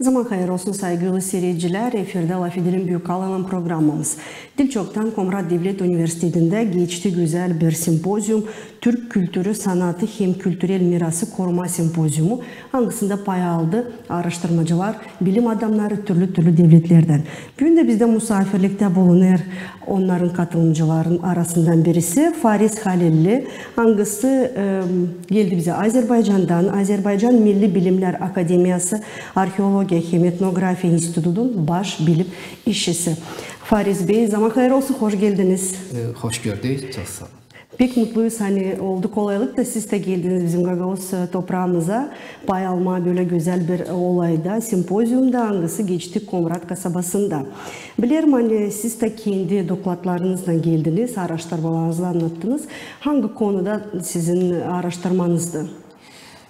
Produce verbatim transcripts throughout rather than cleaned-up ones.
Zaman hayır olsun, sayğılı siiredicilär, efirdä "LAFedelim" büük kanalın programamız. Diil çoktan Komrat devlet universitetindä geçti gözäl bir simpozium, Türk kültürü, sanatı hem kültürel mirası koruma simpoziumu, angısında pay aldı aaraştırmacılar, bilim adamnarı türlü-türlü devletlerdän. Büün dä bizdä musaafirliktä bulunêr onnarın katılımcıların arasından birisi Fariz Halilli, angısı, e, geldi bizä Azerbaycandan, Azerbaycan Milli Bilimlär Akademiyası Arheologiya hem etnografiya institutunun baş bilim işçisi. Fariz bey, zaman hayır olsun, hoş geldiniz. E, hoş gördük, çok saa olun. Pek mutluyuz, ani oldu kolaylık da siz dä geldiniz bizim gagauz, e, topraamıza pay almaa bölä gözäl bir olayda, simpoziumda, angısı geçti Komrat kasabasında. Bilerim, ani siz dä kendi dokladlarınızlan geldiniz, aaraştırmalarınızı annattınız. Angı konuda sizin aaraştırmanızdı?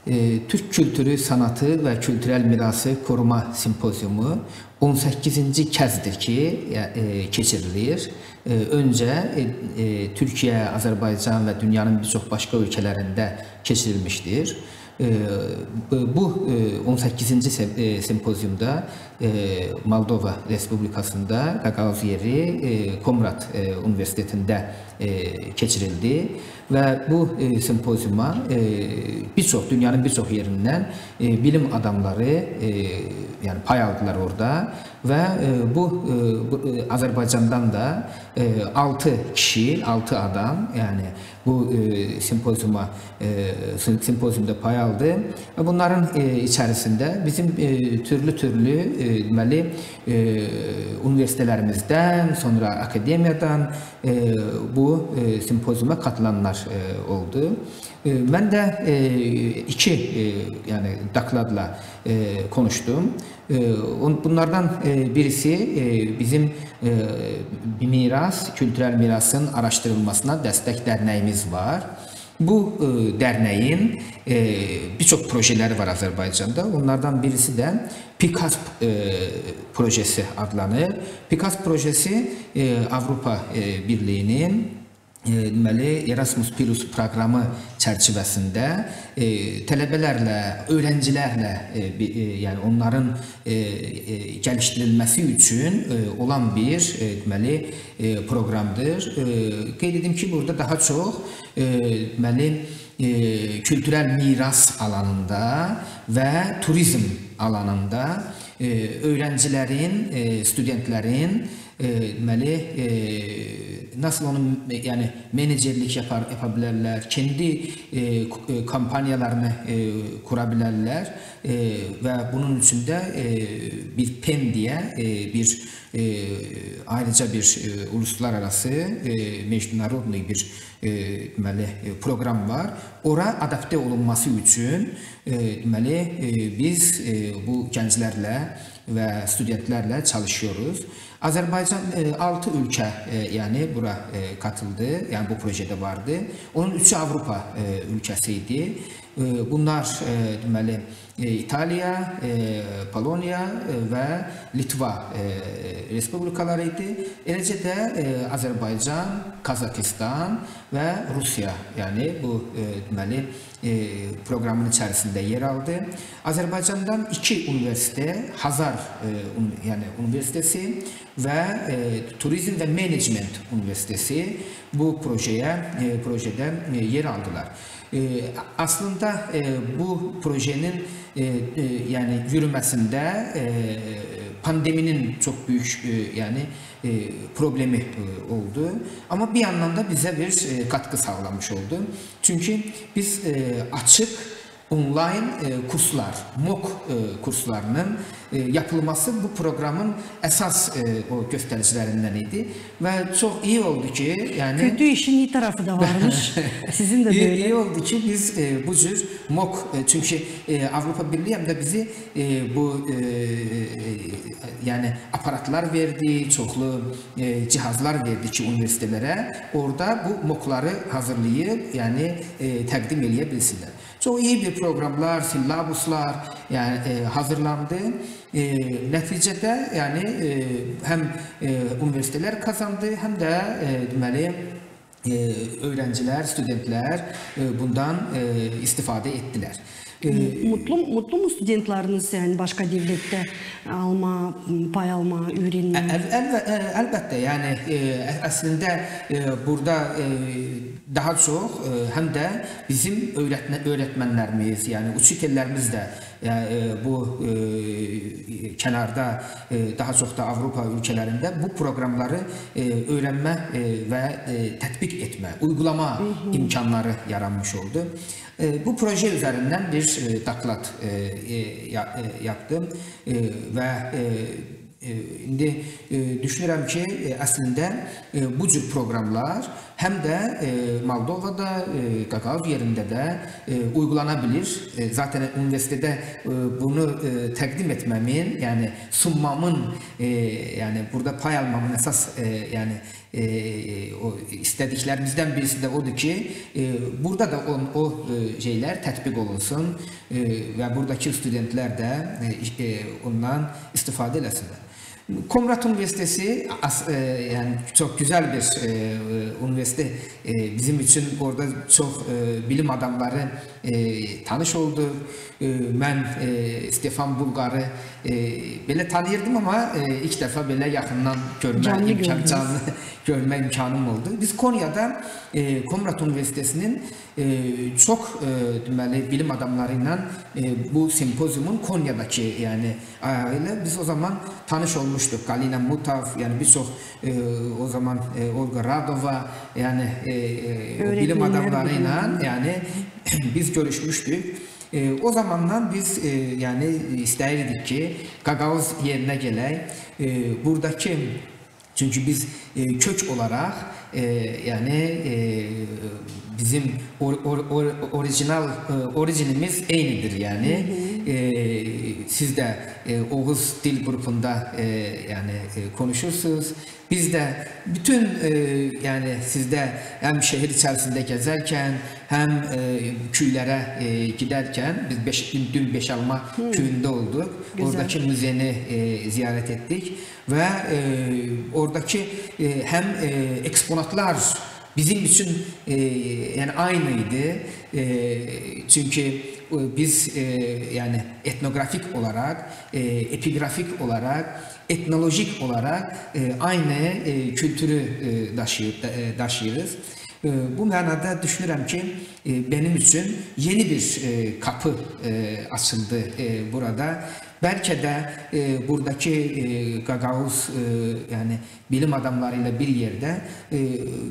E, Türk kültürü, sanatı ve kültürel mirası koruma simpoziumu on səkkizinci kəzdir ki, e, keçirilir. E, öncə, e, e, Türkiyə, Azərbaycan və dünyanın bir çox başqa ölkələrində keçirilmişdir. E, bu, bu, e, on səkkizinci sem-, e, simpoziumda, e, Moldova Respublikasında, Qaqauz yeri, e, Komrat, e, Universitetində, e, keçirildi. Və bu, e, simpoziuma, e, bir çox, dünyanın bir çox yerindən, e, bilim adamları, e, yəni pay aldılar orada. Və, e, bu, e, bu, e, Azərbaycandan da, e, altı kişi, altı adam, yəni bu, e, simpoziuma, e, sim-, simpoziumda pay aldı. Və bunların, e, içərisində bizim, e, türlü-türlü, e, deməli, e, universitetlərimizdən, sonra akademiyadan, e, bu, e, simpoziuma katılanlar, e, oldu. E, mən də, e, iki, e, yəni dokladla, e, konuşdum. E, on-, bunlardan, e, birisi, e, bizim, e, miras, kültürel mirasın araşdırılmasına dəstək dərnəyimiz var. Bu, e, dərnəyin, e, bir çox projeləri var Azərbaycanda. Onlardan birisi də PİKASP, e, projesi adlanır. PİKASP projesi, e, Avropa, e, Birliyinin, e, deməli, Erasmus Plus proqramı çərçivəsində, e, tələbələrlə, öyrəncilərlə, e, bi-, e, yəni onların, e, e, gəlişdirilməsi üçün, e, olan bir, e, deməli, e, proqramdır. E, qeyd edim ki, burada daha çox, e, deməli, e, kültürel miras alanında və turizm alanında, e, öyrəncilərin, e, studentlərin, e, deməli, e, nasıl onu, e, yəni menecerlik yapar, yapa bilərlər, kendi, e, k-, e, kompaniyalarını, e, qura bilərlər, e, və bunun üçün də, e, bir PEN deyə, e, bir, e, ayrıca bir, e, uluslararası, e, международный bir, e, deməli, e, proqram var. Ora adapte olunması üçün, e, deməli, e, biz, e, bu gənclərlə və studentlərlə çalışıyoruz. Azərbaycan, e, altı ölkə, e, yəni bura, e, katıldı, yəni bu projedə vardı. Onun üçü Avropa, e, ölkəsi idi. E, bunlar, e, deməli, e, İtaliya, e, Poloniya, e, və Litva, e, respublikaları idi. Eləcə də, e, Azərbaycan, Kazakistan və Rusiya, yəni bu, e, deməli, e, proqramın içərisində yer aldı. Azərbaycandan iki universitet, Hazar, e, un-, yəni universitesi və, e, turizm və menecment universitesi bu projeyə, e, projedə, e, yer aldılar. E, aslında, e, bu projenin, e, e, yəni yürüməsində, e, pandeminin çox böyük, e, yəni, e, problemi, e, oldu. Amma bir yandan da bizə bir, e, katkı sağlamış oldu. Çünki biz, e, açıq onlayn, e, kurslar, MOOC, e, kurslarının, e, yapılması bu proqramın əsas, e, o göstəricilərindən idi. Və çox iyi oldu ki, yəni Kötü işin iyi tarafı da varmış. Sizin də iyi, bölä. İyi oldu ki, biz, e, bu cür MOOC, e, çünki, e, Avropa Birliyi həm də bizi, e, bu, e, e, yəni aparatlar verdi, çoxlu, e, cihazlar verdi ki, universitelərə orada bu MOOCları hazırlayıb, yəni, e, təqdim eləyə bilsinlər. Çox iyi bir proqramlar, sillabuslar, yəni, e, hazırlandı. E, nəticədə, yəni, e, həm, e, universitelər qazandı, həm də, e, deməli, e, öyrəncilər, studentlər, e, bundan, e, istifadə etdilər. E, Mutlu, mutlu mu studentleriniz, yani başka devlette alma, pay alma, öğrenme? Əl, əl, e, əlbəttə, yəni e, ə- əslində e, burada e, daha çox e, həm də bizim öyrətmə, öyrətmənlərimiz, yəni uçitellərimiz də yəni, e, bu e, kənarda e, daha çox da Avropa ölkələrində bu proqramları e, öyrənmə e, və e, tətbiq etmə, uygulama imkanları yaranmış oldu. E, bu proje üzərindən bir e, doklad e, e, ya- e, yapdım e, və e, e, indi e, düşünürəm ki, e, əslində e, bu cür proqramlar həm də e, Moldovada, e, Qaqauz yerində də e, uygulana bilir. E, zaten universitetdə e, bunu e, təqdim etməmin, yəni sunmamın, e, yəni burada pay almamın əsas e, yəni e, o istədiklərimizdən birisi də odur ki, e, burada da on, o e, şeylər tətbiq olunsun e, və buradakı studentlər də e, iş- e, ondan istifadə eləsinlər. Komrat Universiteti as- e, yəni çox gözəl bir e, e, universitet. E, bizim üçün orada çox e, bilim adamları e, tanış oldu. E, mən e, Stefan Bulqarı e, belə tanıyırdım, amma e, ilk dəfə belə yaxından görmə Canlı imkan, gördünüz. Canlı görmə imkanım oldu. Biz Konyada e, Komrat Universitetinin e, çox e, deməli bilim adamları ilə e, bu simpoziumun Konyadakı, yəni ayağı ilə biz o zaman tanış olmuşduq. Galina Mutav, yəni bir çox e, o zaman e, Olqa Radova, yəni e, e, o bilim Öyrətmenlər, adamları ilə, bilim. Yəni biz görüşmüşdük. E, o zamandan biz e, yəni istəyirdik ki, Qaqauz yerinə gələk. E, buradakı Çünki biz e, kök olaraq e, yəni e, bizim or, or, or, original e, originimiz eynidir, yəni e, siz də e, Oğuz dil qrupunda e, yəni e, konuşursunuz. Biz də bütün e, yəni sizdə həm şəhər içərisində gəzərkən, həm e, köylərə e, gedərkən biz beş, dün Beşalma köyündə olduq. Gözəl. Oradakı muzeyini e, ziyarət etdik və e, oradakı e, həm e, eksponatlar bizim üçün e, yəni aynı idi. E, çünki e, biz e, yəni etnoqrafik olaraq, e, epiqrafik olaraq, etnolojik olaraq e, aynı e, kültürü e, daşıyır, da- e, daşıyırız. E, bu mənada düşünürəm ki, e, benim üçün yeni bir e, qapı e, açıldı e, burada. Bəlkə də e, buradakı e, Qaqauz e, yəni bilim adamları ilə bir yerdə e,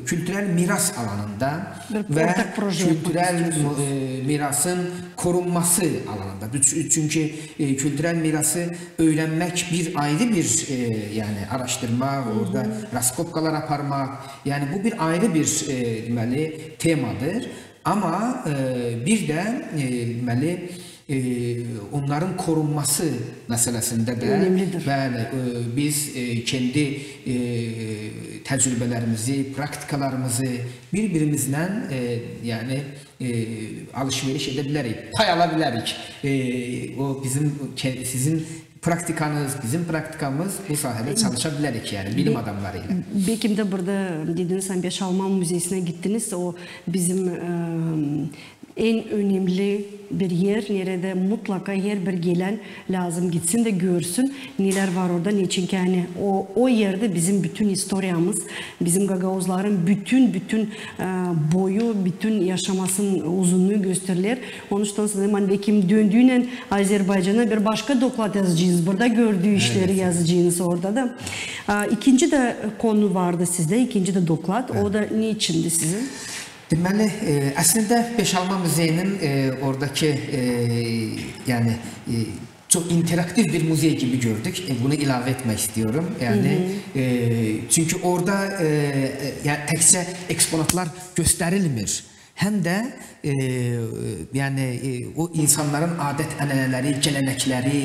kültürel miras alanında Bir və ortaq proje yapmaq kültürel istiyorsunuz. mu- e, mirasın korunması alanında. Üç- Çünki e, kültürel mirası öyrənmək bir ayrı bir e, yəni araşdırmaq, orada raskopkalar aparmaq, yəni bu bir ayrı bir e, deməli temadır. Amma e, bir də e, deməli e, onların korunması məsələsində də Önemlidir. Bəli, e, biz e, kendi e, təcrübələrimizi, praktikalarımızı bir-birimizlə e, yəni e, alış-veriş edə bilərik, pay ala bilərik. E, o bizim ke- sizin praktikanız, bizim praktikamız bu sahədə çalışa bilərik, yəni bilim Be- adamları ilə. Bekim de burada dediniz, sen Beşalma müzesine gittiniz. O bizim e, en önemli bir yer, nerede mutlaka her bir gelen lazım gitsin de görsün, neler var orada. Neçin ki, yani o, o yerde bizim bütün istoriyamız, bizim gagauzların bütün, bütün e, boyu, bütün yaşamasının uzunluğu gösterilir. Onuştan sanırım, Bekim döndüynen Azerbaycana bir başka doklad yazacağız. Burada gördüğü işleri yazacağız orada da. A, ikinci de konu vardı sizde, ikinci de doklad. O da ne içindi sizin? Deməli, e, əslində Beşalma muzeyinin e, oradakı e, yəni e, çox interaktiv bir muzey kimi gördük. E, bunu ilavə etmək istəyirəm. Yəni e, çünki orada e, e, yəni təkcə eksponatlar göstərilmir. Həm də e, yəni e, o insanların adət ənənələri, gələnəkləri,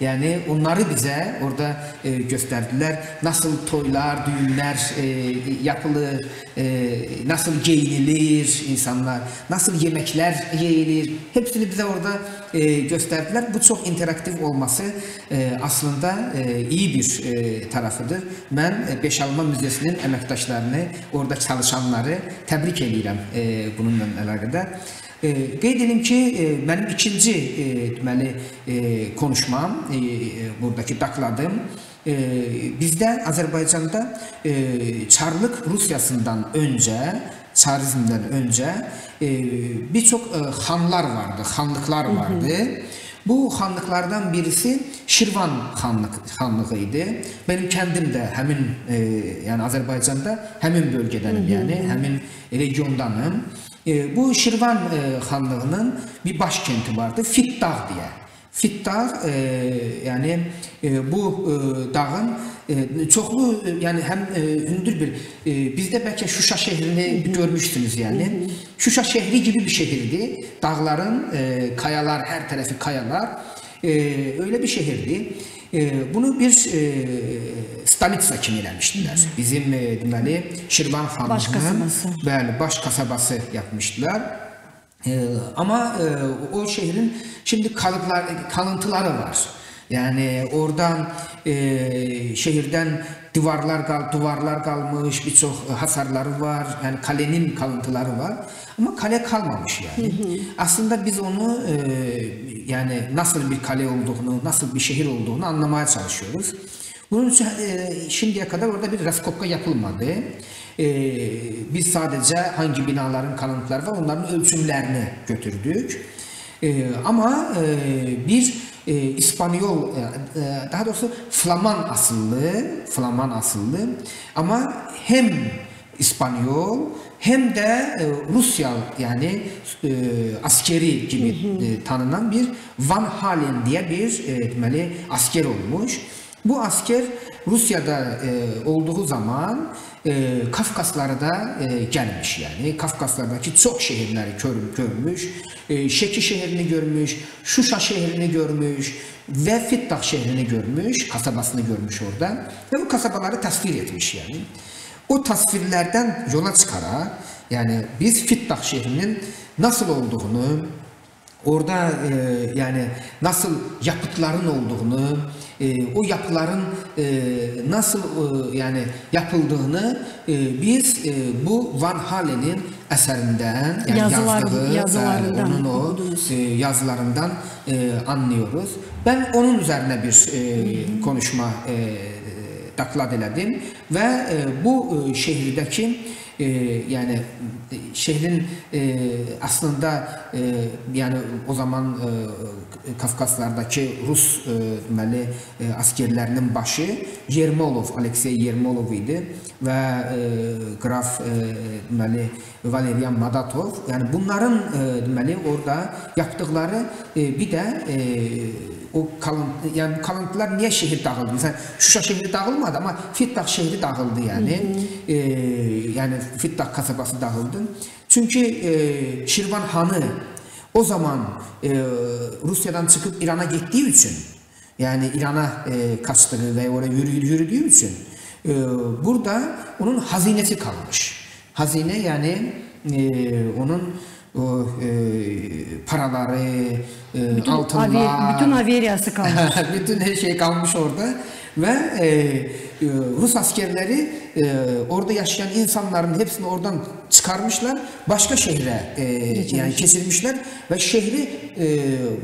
yəni onları bizə orada e, göstərdilər. Nasıl toylar, düyünlər e, yapılır, e, nasıl geyinilir insanlar, nasıl yeməklər yeyilir, hepsini bizə orada e, göstərdilər. Bu çox interaktiv olması e, aslında e, iyi bir e, tarafıdır. Mən e, Beşalma Müzesinin əməkdaşlarını, orada çalışanları təbrik eləyirəm e, bununla əlaqədar. E, qeyd edim ki, e, mənim ikinci, e, deməli, e, konuşmam, e, e, buradakı dokladım, e, bizdä Azərbaycanda, e, çarlıq Rusiyasından öncə, çarizmdən öncə, e, bir çox, e, xanlar vardı, xanlıqlar vardı. Bu xanlıqlardan birisi Şirvan xanlıq, xanlığı idi. Mənim kəndim də həmin, e, yəni Azərbaycanda həmin bölgədənim, yəni həmin regiondanım. E, bu Şirvan, e, xanlığının bir başkenti vardı, Fitdağ deyə. Fitdağ, e, yəni, e, bu, e, dağın, e, çoxlu, e, yəni həm, e, hündür bir, e, bizdə bəlkə Şuşa şəhərini görmüşsünüz, yəni. Şuşa şəhəri kimi bir şəhərdir. Dağların, e, qayalar, hər tərəfi qayalar. E, öyle bir şəhərdir. E, bunu bir, e, stolitsa kimi eləmişdilər. Bizim, e, deməli, Şirvan xanlığının, bəli, baş kasabası yapmışdılar. E, amma, e, o şəhərin şimdi kalıqlar, kalıntıları var. Yəni oradan, e, şəhərdən divarlar qal-, divarlar qalmış, bir çox, e, hasarları var. Yəni kalenin kalıntıları var. Amma kale qalmamış yəni. Aslında biz onu, e, yəni nasıl bir kale olduğunu, nasıl bir şəhər olduğunu anlamaya çalışıyoruz. Bunun üçün, e, şimdiyə qədər orada bir raskopka yapılmadı. E, biz sadəcə hangi binaların kalıntıları var, onların ölçümlərini götürdük. E, amma, e, bir, e, İspanyol, e, e, daha doğrusu Flaman asıllı, Flaman asıllı, amma hem İspanyol, hem də, e, Rusiya, yəni, e, askeri kimi, e, tanınan bir Van Halen deyə bir, e, deməli, asker olmuş. Bu asker Rusiyada, e, olduğu zaman, e, Kafkaslara da, e, gəlmiş, yəni Kafkaslardakı çox şəhərləri gör-, görmüş, e, Şəki şəhərini görmüş, Şuşa şəhərini görmüş və Fitdağ şəhərini görmüş, kasabasını görmüş orada və bu kasabaları təsvir etmiş, yəni. O təsvirlərdən yola çıxaraq, yəni biz Fitdağ şəhərinin nasıl olduğunu, orada, e, yəni nasıl yapıtların olduğunu, e, o yapıların, e, nasıl, e, yəni yapıldığını, e, biz, e, bu Van Halenin əsərindən, yəni yazdığı, bəli, onun o, e, yazılarından, e, anlıyoruz. Mən onun üzərinə bir, e, konuşma, e, doklad elədim və, e, bu, e, şəhərdəki, e, yəni, e, şəhərin, e, aslında, e, yəni o zaman, e, Kafkaslardakı rus, e, deməli, e, askerlərinin başı Yermolov, Aleksey Yermolov idi və, e, qraf, e, deməli, Valerian Madatov. Yəni bunların, e, deməli, orada yapdıqları, e, bir də, e, o kalıntı, yəni bu kalıntılar niyə şəhər dağıldı? Məsələn, Şuşa şəhəri dağılmadı, amma Fitdağ şəhəri dağıldı, yəni. E, yəni Fitdağ kasabası dağıldı. Çünki, e, Şirvan xanı o zaman, e, Rusiyadan çıxıb İrana getdiyi üçün, yəni İrana, e, qaçdığı və oraya yürü-, yürüdüyü üçün, e, burada onun hazinesi qalmış. Hazine, yəni, e, onun o, e, paraları, e, bütün altınlar, bütün averiyası qalmış. Bütün hər şey qalmış orada və, e, e, rus askerləri, e, orada yaşayan insanların hepsini oradan çıkarmışlar, başqa şəhərə, e, yəni keçirmişlər və şəhəri, e,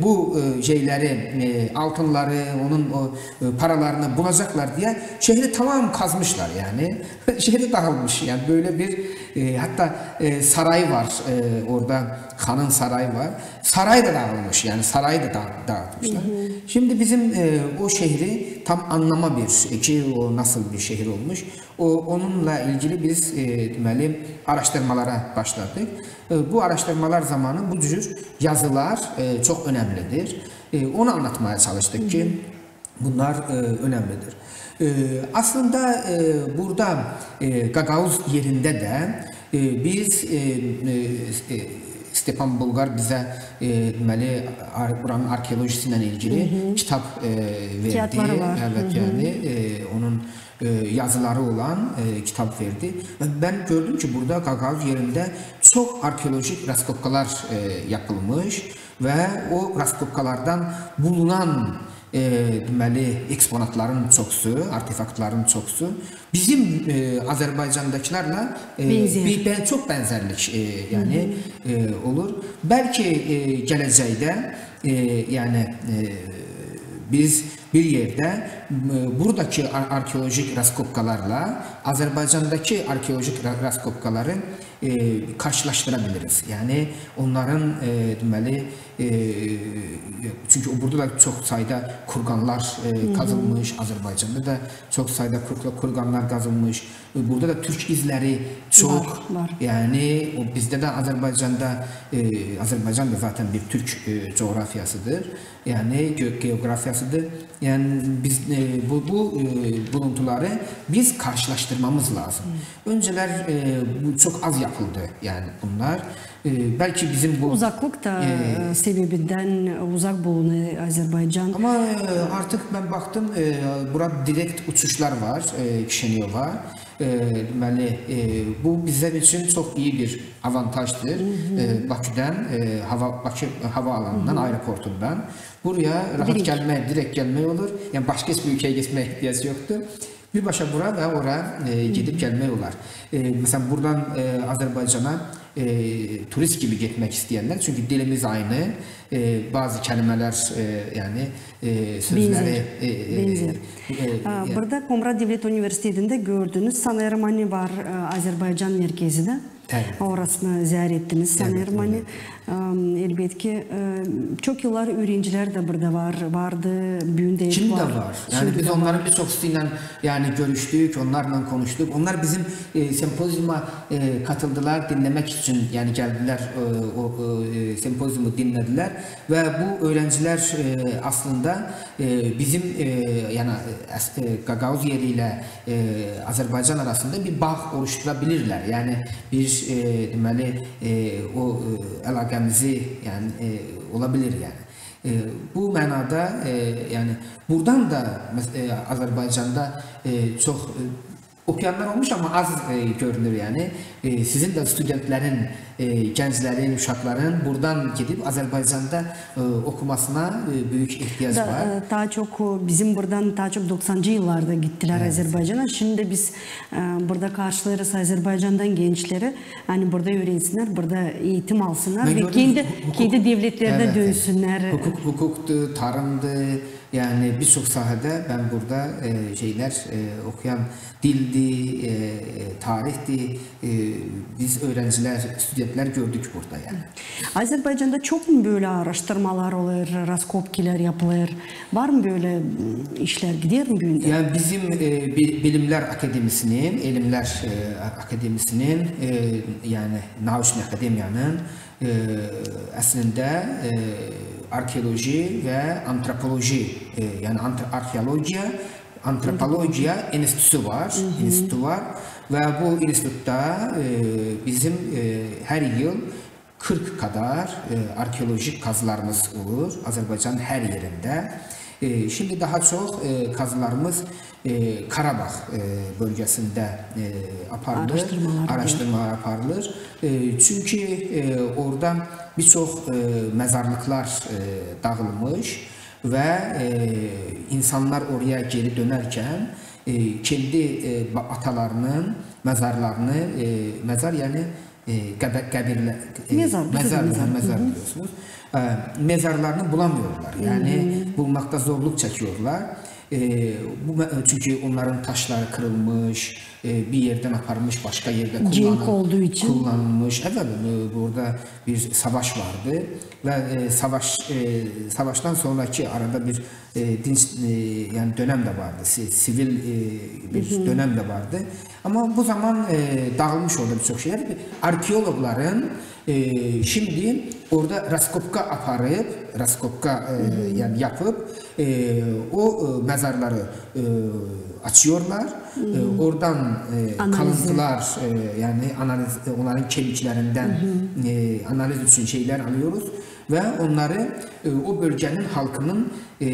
bu, e, şeyləri, e, altınları, onun o, e, paralarını bulacaqlar deyə şəhəri tamam qazmışlar, yəni. Şəhəri dağılmış, yəni böyle bir, e, hətta, e, saray var, e, orada xanın sarayı var. Saray da dağılmış, yəni sarayı da da-, dağıtmışlar. Şimdi bizim, e, o şəhəri tam anlama bir, e, ki, o nasıl bir şəhər olmuş. O, onunla ilgili biz, e, deməli, araşdırmalara başladıq. E, bu araşdırmalar zamanı bu cür yazılar, e, çox önəmlidir. E, onu anlatmaya çalışdıq ki, bunlar, e, önəmlidir. E, aslında, e, burada, e, Qaqauz yerində də, e, biz, e, e, e, Stepan Bulqar bizə, e, deməli, ar-, buranın arxeologiyası ilə ilgili kitab, e, verdi. Kiyatları var. Evet, yəni, e, onun, e, yazıları olan, e, kitab verdi. Və mən gördüm ki, burada Qaqauz yerində çox arxeolojik raskopkalar, e, yapılmış və o raskopkalardan bulunan, e, deməli, eksponatların çoxusu, artefaktların çoxusu bizim e, Azərbaycandakılarla e, Bənzər. bir bən, çox bənzərlik e, yəni e, olur. Bəlkə e, gələcəkdə e, yəni e, biz bir yerdə e, buradakı ar- arkeolojik raskopkalarla Azərbaycandakı arkeolojik ra- raskopkaları e, qarşılaşdıra biliriz. Yəni onların e, deməli e, çünki burada da çox sayda kurqanlar e, qazılmış, Azərbaycanda da çox sayda kurqla- kurqanlar qazılmış. E, Burada da türk izləri çox. Var, var. Yəni o bizdə də Azərbaycanda e, Azərbaycan da zaten bir türk e, coğrafiyasıdır. Yəni ge- geografiyasıdır. Yəni biz e, bu bu e, buluntuları biz qarşılaşdırmamız lazım. Öncələr e, bu çox az yapıldı. Yəni bunlar e, bəlkə bizim bu Uzaklık da e, sebebindən uzak bulunur Azerbaycan. Amma e, artıq mən baxdım, e, bura direkt uçuşlar var e, Kişineva. E, deməli, e, bu bizim üçün çox iyi bir avantajdır. E, Bakıdan, e, hava Bakı hava alanından, aeroportundan buraya rahat Direkt. Gəlmək, direkt gəlmək olur. Yəni başqa heç bir ölkəyə getməyə ehtiyac yoxdur. Birbaşa bura və ora e, gedib gəlmək olar. E, məsələn, buradan e, Azərbaycana e, turist kimi getmək istəyənlər, çünki dilimiz aynı, e, bazı kəlmələr, e, yəni e, sözləri Bənzər. e, e, Bənzər. e, e, Aa, burada Komrat Devlet Üniversitedində gördünüz, sanırım, ani var e, Azerbaycan merkezi də. Evet. Orasını ziyaret ettiniz, sanırım, ani. Am, elbet ki, e, çok yıllar öğrenciler de burada var, vardı, büün de Şimdi var. de var. Yani Şimdi biz de onların bir çoxusu ilə yəni görüşdük, onlarla konuşduq. Onlar bizim e, sempoziuma e, katıldılar, dinləmək üçün, yəni gəldilər, e, o e, sempoziumu dinlədilər və bu öyrəncilər e, aslında e, bizim e, yəni əs- e, Qaqauz yeri ilə e, Azərbaycan arasında bir bağ oluştura bilirlər. Yəni bir e, deməli e, o e, əlaqəmizi yəni e, ola bilir yəni. E, bu mənada e, yəni buradan da məs- e, Azərbaycanda e, çox e, oxuyanlar olmuş, amma az e, görünür yəni. E, sizin də studentlərin, e, gənclərin, uşaqların buradan gedib Azərbaycanda e, oxumasına e, böyük ehtiyac Da, var. e, daha çok e, bizim buradan daha çok doksanıncı yıllarda gittiler Azerbaycan'a. Şimdi biz e, burada karşılıyoruz Azerbaycan'dan gençleri. Hani burada öğrensinler, burada eğitim alsınlar Ben ve gördüm, kendi hukuk- kendi devletlerine Evet, evet. dönsünler. Hukuk, hukuktu, tarımdı, yəni bir çox sahədə mən burada e, şeylər e, oxuyan dildi, e, tarixdi, e, biz öyrəncilər, studentlər gördük burada yəni. Azerbaycan'da çok mu böyle araştırmalar olur, raskopkiler yapılır? Var mı böyle m, işler, gider mi büün də? Yəni bizim e, bi- Bilimlər Akademisinin, Elmlər e, Akademisinin, e, yəni Nauçnıy Akademiyanın e, əslində e, arxeoloji və antropoloji, e, yəni antro- arxeologiya, antropologiya institutu var, institutu var və bu institutda e, bizim e, hər il qırx kadar e, arxeolojik qazılarımız olur Azərbaycanın hər yerində. E, şimdi daha çox e, qazılarımız e, Qarabağ e, bölgəsində e, aparılır, Araşdırmalar araşdırmalar aparılır. E, çünki e, orada bir çox e, məzarlıqlar e, dağılmış və e, insanlar oraya geri dönərkən e, kendi e, ba- atalarının məzarlarını, e, məzar yəni e, qəbə- qəbirlə, e, Mezar, bizdə də məzar, mezar. Məzar biliyorsunuz. E, mezarlarını bulamıyorlar. Yəni bulmaqda zorluq çekiyorlar. E, bu mə- çünki onların taşları kırılmış, e, bir yerdən aparılmış, başqa yerdə Cenk kullanıl- olduğu için. kullanılmış. Evet, e, burada bir savaş vardı və e, savaş e, savaşdan sonrakı arada bir e, dinç e, yəni dönəm də vardı, si- sivil e, bir dönəm də vardı. Amma bu zaman e, dağılmış oldu bir çox şeylər. Arxeoloqların e, şimdi orada raskopka aparıb, raskopka e, yəni yapıb e, o e, məzarları e, açıyorlar. E, oradan e, Analizi. Kalıntılar, e, yəni analiz, e, onların kemiklərindən e, analiz üçün şeylər alıyoruz və onları e, o bölgənin halkının e, e,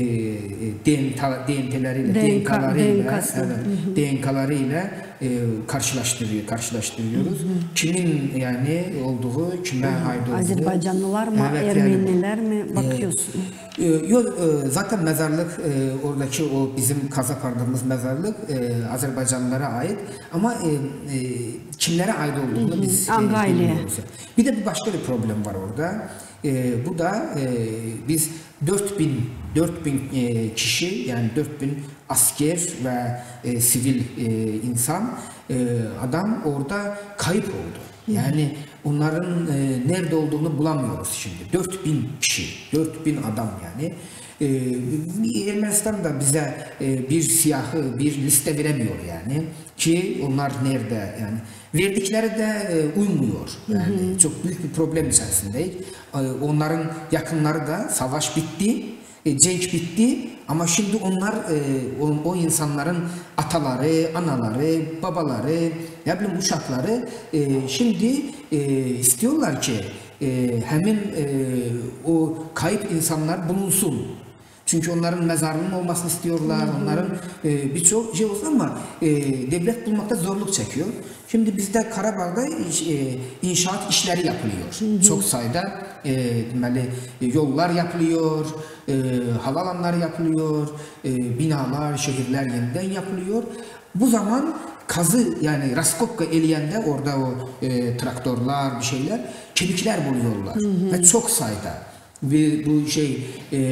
D N T, D N T'leri ile, D N K, D N K'ları ile, D N K'sı. Evet, D N K'ları ile e, karşılaştırıyor, karşılaştırıyoruz. Kimin yani olduğu, kime ait olduğu. Azerbaycanlılar mı, Evet, yani. Ermeniler mi, bakıyorsun? E, yok, e, zaten mezarlık, e, oradaki o bizim kazıp aldığımız mezarlık e, Azerbaycanlılara ait. Ama e, e, kimlere ait olduğunu biz e, Hangi aileye? Bilmiyoruz. Bir de bir başka bir problem var orada. E, bu da e, biz dört bin, dört bin e, kişi, yani dört bin asker ve e, sivil e, insan, e, adam orada kayıp oldu. Yani onların e, nerede olduğunu bulamıyoruz şimdi. Dört bin kişi, dört bin adam yani. E, Ermenistan da bize e, bir siyahı, bir liste veremiyor yani. Ki onlar nerede yani. Verdikleri de e, uymuyor. Yani çok büyük bir problem içerisindeyiz. E, onların yakınları da savaş bitti. E, cenk bitti ama şimdi onlar, e, o, o insanların ataları, anaları, babaları, ne bileyim uşakları e, şimdi e, istiyorlar ki e, hemin e, o kayıp insanlar bulunsun. Çünkü onların mezarının olmasını istiyorlar, onların e, birçok şey olsun ama e, devlet bulmakta zorluk çekiyor. Şimdi bizde Karabağ'da iş- e, inşaat işleri yapılıyor. Çok sayıda e, deməli, e, yollar yapılıyor, e, havalanları yapılıyor, e, binalar, şehirler yeniden yapılıyor. Bu zaman kazı, yani raskopka eleyende orada o e, traktorlar, bir şeyler, kemikler buluyorlar. Ve çok sayıda. Ve bu şey e,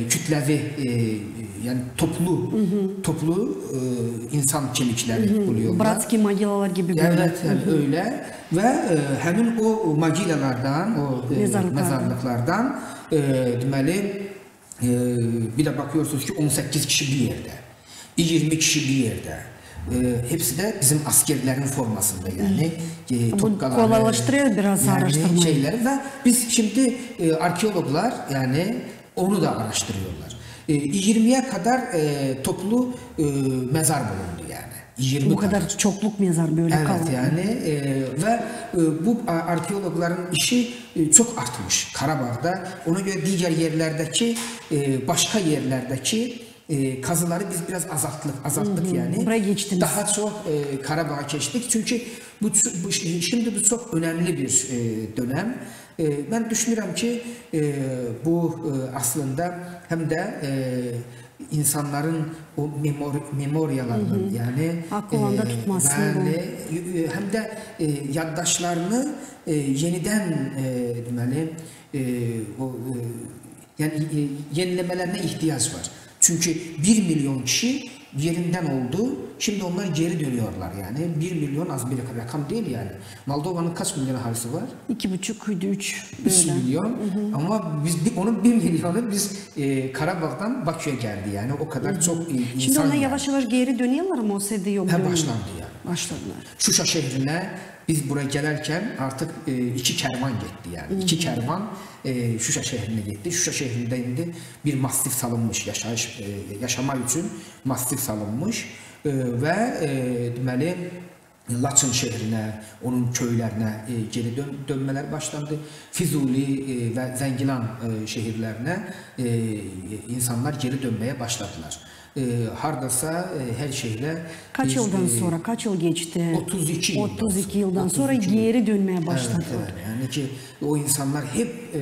kütlevi e, yani toplu toplu e, insan kemikleri buluyorlar. Bratski могилаlar gibi böyle. Evet, yani öyle. Ve e, hemin o могилаlardan, o e, Mezarlıklardan. mezarlıklardan e, deməli e, bir de bakıyorsunuz ki on sekiz kişi bir yerde, yirmi kişi bir yerde. E, hepsi de bizim askerlerin formasında yani. E, Bu topkaları, kolaylaştırıyor biraz yani araştırmayı. Şeyleri ve biz şimdi e, arkeologlar yani onu da araştırıyorlar. E, yirmiye kadar e, toplu e, mezar bulundu yani. yirmi Bu kadar. Kadar çokluk mezar böyle Evet, kaldı. Yani e, ve e, bu a- arkeologların işi e, çok artmış Karabağ'da. Ona göre diğer yerlerdeki e, başka yerlerdeki e, kazıları biz biraz azalttık, azalttık yani. Buraya geçtiniz. Daha çok e, Karabağ'a geçtik. Çünkü bu, bu şimdi bu çok önemli bir e, dönem. E, ben düşünürüm ki e, bu e, aslında hem de e, insanların o memor, memoriyalarının yani Aklında tutması bu. Yani, e, hem de e, yaddaşlarını e, yeniden e, deməli e, o e, yani e, yenilemelerine ihtiyaç var. Çünkü bir milyon kişi yerinden oldu. Şimdi onlar geri dönüyorlar yani. Bir milyon az bir rakam değil yani. Moldovanın kaç milyon ahalisi var? İki buçuk, üç. Üç milyon. Ama biz bir- onun bir milyonu biz e, Karabağ'dan Bakü'ye geldi yani. O kadar çok e, insan Şimdi onlar yani. Yavaş yavaş geri dönüyorlar mı? O sırada yok. Ha, Dönüyor. Başlandı yani. Başladılar. Şuşa şehrine biz buraya gelirken artık e, iki kervan gitti yani. İki kervan e, Şuşa şehrine gitti. Şuşa şehrinde indi bir masif salınmış yaşayış, e, yaşamak için masif salınmış e, ve e, deməli Laçın şehrine, onun köylerine e, geri dön, dönmeler başlandı. Fizuli e, ve Zengilan e, şehirlerine e, insanlar geri dönmeye başladılar. E, hardasa e, her şeyle Kaç biz, yıldan e, sonra, kaç yıl geçti? otuz iki yıl. otuz iki yıldan sonra otuz iki yıl. Geri dönmeye başladı. Evet, evet. Yani ki o insanlar hep e,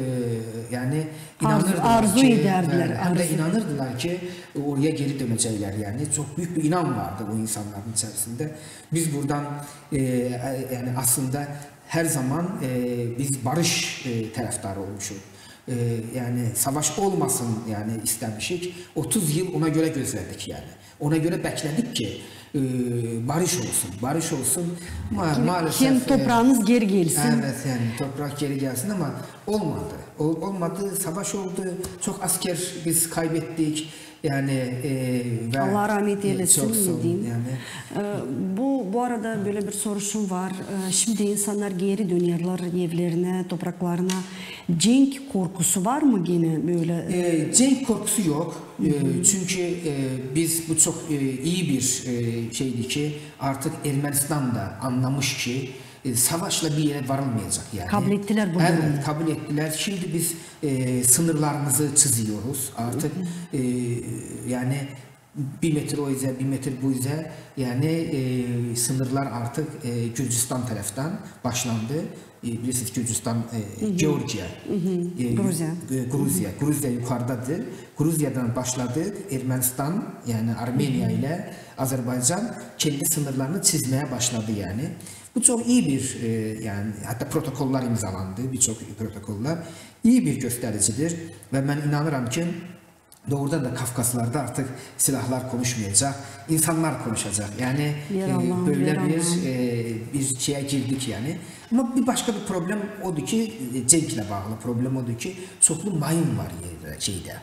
yani Arzu- inanırdılar arzu ki, ederdiler, e, hem de arzu. inanırdılar ki oraya geri dönecekler yani. Çok büyük bir inan vardı o insanların içerisinde. Biz buradan e, e, yani aslında her zaman e, biz barış e, taraftarı olmuşuz. E, yani savaş olmasın yani istemişik. otuz yıl ona göre gözledik yani. Ona göre bekledik ki e, barış olsun, barış olsun. Ma- maalesef Hem e, toprağınız geri gelsin. Evet yani toprak geri gelsin ama olmadı. Ol- olmadı, savaş oldu. Çok asker biz kaybettik. Yani e, ve- Allah rahmet eylesin, Çok ne sağ olun diyeyim. Yani. E, bu bu arada böyle bir soruşum var. E, şimdi insanlar geri dönüyorlar evlerine, topraklarına. Cenk korkusu var mı gene böyle? E, cenk korkusu yok. E, çünkü e, biz bu çok e, iyi bir e, şeydi ki artık Ermenistan da anlamış ki e, savaşla bir yere varılmayacak yani. Kabul ettiler bu Evet, durumu. Kabul ettiler. Şimdi biz e, sınırlarımızı çiziyoruz. Artık e, yani bir metr o üzä, bir metr bu üzä. Yani e, sınırlar artık e, Gürcistan taraftan başlandı. E, bilirsiniz Gürcistan, e, Georgiya, e, Gruziya. e, Gruziya. Gruziya yukarıdadır. Gruziyadan başladık. Ermenistan, yani Armeniya ile Azerbaycan kendi sınırlarını çizmeye başladı yani. Bu çok iyi bir, e, yani hatta protokoller imzalandı, birçok protokoller. İyi bir göstericidir ve ben inanırım ki doğrudan da Kafkaslarda artık silahlar konuşmayacak, insanlar konuşacak. Yani Ver e, Allah'ım, böyle ver bir Allah'ım. e, bir şeye girdik yani. Ama bir başka bir problem odur ki, e, cenkle bağlı problem odur ki, çoklu mayın var yerde, şeyde.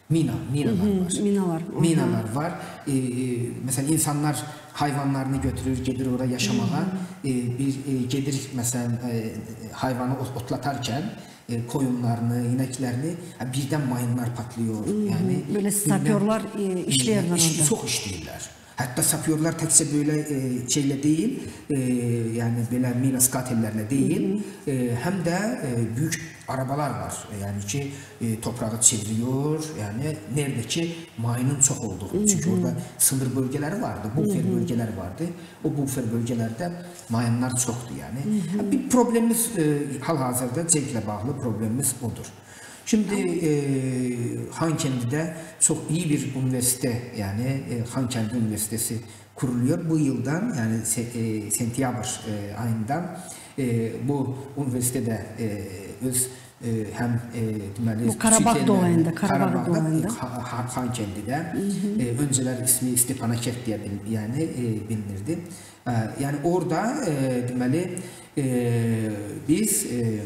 Mina, minalar var. Minalar. Minalar var. E, e, mesela insanlar hayvanlarını götürür, gelir oraya yaşamağa. E, bir e, gelir mesela e, hayvanı ot- otlatarken e, koyunlarını, ineklerini, ha, birden mayınlar patlıyor. Yani Böyle sapyorlar e, işleerlär iş- orada. Çok işleerlär. Hatta sapyorlar tekçe böyle e, şeyle değil, e, yani böyle mina skatellerle değil, e, hem de e, büyük arabalar var. Yani ki e, toprağı çeviriyor. Yani nerede ki mayının çok olduğu. Çünkü orada sınır bölgeleri vardı, buffer bölgeleri vardı. O buffer bölgelerde mayınlar çoktu yani. Bir problemimiz e, hal-hazırda cenkle bağlı problemimiz odur. Şimdi e, Hankendi'de çok iyi bir üniversite, yani e, Hankendi Üniversitesi kuruluyor. Bu yıldan, yani se- e, sentiyabr e, ayından e, bu üniversitede e, öz e, hem e, deməli, Bu Karabağ Türkiye'nin dolayında, Karabağ Karabağ'da, dolayında. Ha- Ha- Hankendi'de e, önceler ismi Stepanakert diye bil- yani e, bilinirdi. E, yani orada e, deməli e, biz e,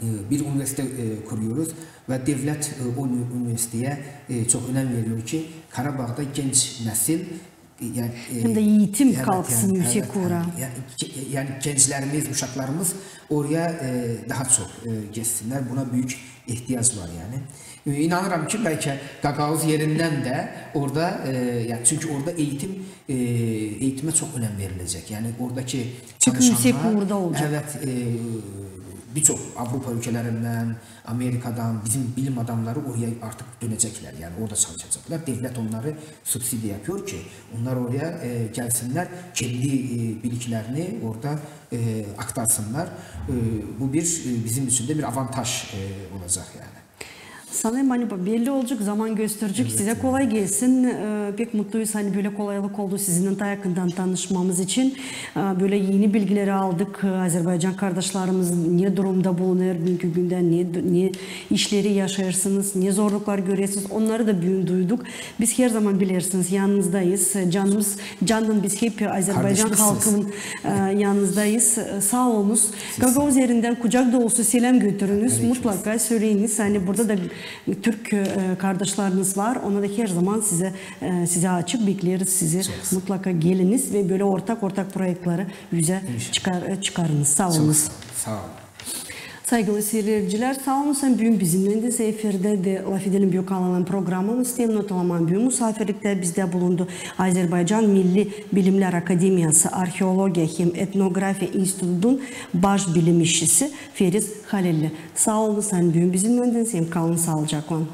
e, bir üniversite e, kuruyoruz ve devlet e, o ünü- üniversiteye e, çok önem veriyor ki Karabağ'da genç nesil e, yani, e, Hem de eğitim evet, kalksın yani, yüksek evet, uura. Yani, yani, ge- yani gençlerimiz, uşaklarımız oraya e, daha çok e, geçsinler. Buna büyük ihtiyaç var yani. E, inanırım ki belki Gagauz yerinden de orada e, yani çünkü orada eğitim e, eğitime çok önem verilecek. Yani oradaki Çünkü yüksek çalışanlar- uurda olacak. Evet, e, birçok Avrupa ülkelerinden, Amerika'dan bizim bilim adamları oraya artık dönecekler. Yani orada çalışacaklar. Devlet onları subsidi yapıyor ki onlar oraya e, gelsinler, kendi e, bilgilerini orada e, aktarsınlar. E, bu bir e, bizim için de bir avantaj e, olacak yani. Sanêrım, ani belli olacek, zaman gösterecek. Size kolay gelsin. E, pek mutluyuz, ani bölä kolaylık oldu sizinnän taa yakından tanışmamız için. E, bölä eni bilgileri aldık. E, Azerbaycan kardaşlarımız ne durumda bulunêr büünkü gündä, ne, ne işleri yaşêêrsınız, ne zorluklar görersiniz, onnarı da büün duyduk. Biz herzaman, bilersiniz, yanınızdayız. Canımız, candan biz hep Azerbaycan halkının e, yanınızdayız. E, saa olunuz. Gagauz erindän kucak dolusu seläm götürünüz. Mutlaka söleyiniz, ani burada da türk e, kardaşlarınız var. Ona da herzaman sizi, e, sizi açık bekleriz. Sizi mutlaka geliniz ve bölä ortak-ortak proektleri üzä çıkar-, e, çıkarınız. Saa olunuz. Saa olun. Saygılı seyircilär, saa olun, ani büün bizimnäydiniz. Efirdä Lafedelim büük kanalın programamız. Tem notalaman, büün musaafirliktä bizdä bulundu Azerbaycan Milli Bilimlär Akademiyası Arheologiya hem Etnografiya İnstitutun baş bilim işçisi Feriz Halilli. Saa olun, ani büün bizimnäydiniz, hem kalın saalıcaklan.